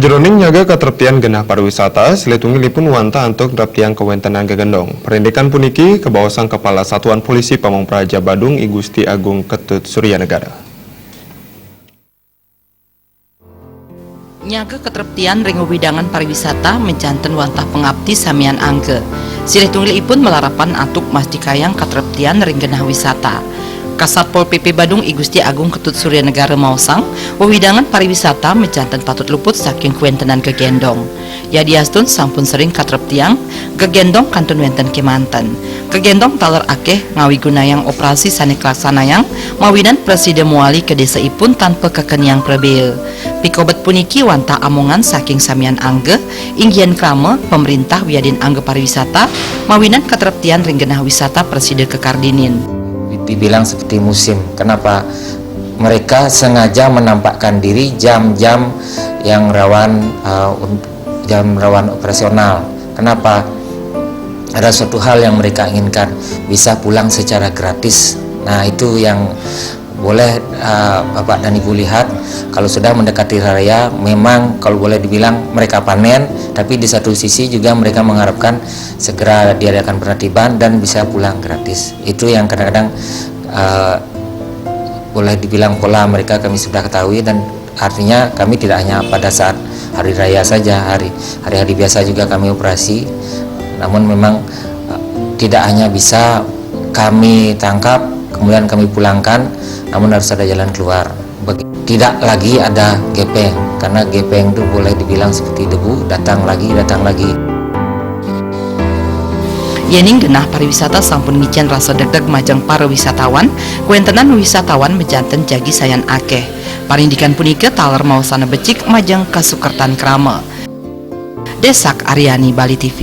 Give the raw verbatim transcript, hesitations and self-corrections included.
Sajeroning nyaga katreptian genah pariwisata, silih tunggilipun wantah antuk drep tiang kawéntenan gegendong. Parindikan puniki kabaosang Kepala Satuan Polisi Pamong Praja Badung I Gusti Agung Ketut Suryanegara. Nyaga katreptian ring wewidangan pariwisata majanten wantah pangapti samian angga. Silih tunggilipun malarapan antuk mastikayang katreptian ring genah wisata. Kasatpol P P Badung I Gusti Agung Ketut Suryanegara maosang, wewidangan pariwisata majanten patut luput saking kawéntenan gegendong. Yadiastun sampun sering katreptiang, gegendong kantun wénten kémanten. Gegendong taler akéh ngawigunayang operasi sané kalaksanayang mawinan prasida mawali ka désaipun tanpa kakeniang prabéa. Pikobet puniki wantah amongan saking samian angga, inggihan krama, pamréntah wiadin angga pariwisata, mawinan katreptian ring genah wisata prasida kakardinin. Dibilang seperti musim. Kenapa? Mereka sengaja menampakkan diri jam-jam yang rawan uh, jam rawan operasional. Kenapa? Ada suatu hal yang mereka inginkan, bisa pulang secara gratis. Nah, itu yang boleh uh, Bapak dan Ibu lihat, kalau sudah mendekati raya, memang kalau boleh dibilang mereka panen, tapi di satu sisi juga mereka mengharapkan segera diadakan penertiban dan bisa pulang gratis. Itu yang kadang-kadang uh, boleh dibilang pola mereka kami sudah ketahui, dan artinya kami tidak hanya pada saat hari raya saja, hari hari-hari biasa juga kami operasi. Namun memang uh, tidak hanya bisa kami tangkap kemudian kami pulangkan, namun harus ada jalan keluar. Tidak lagi ada gepeng, karena gepeng itu boleh dibilang seperti debu, datang lagi, datang lagi. Yéning genah pariwisata sampun ngicén rasa degdeg majeng para wisatawan, kawéntenan wisatawan majanten jagi sayan akéh. Parindikan punika taler maosana becik majeng kasukertan krama. Desak Aryani, Bali T V.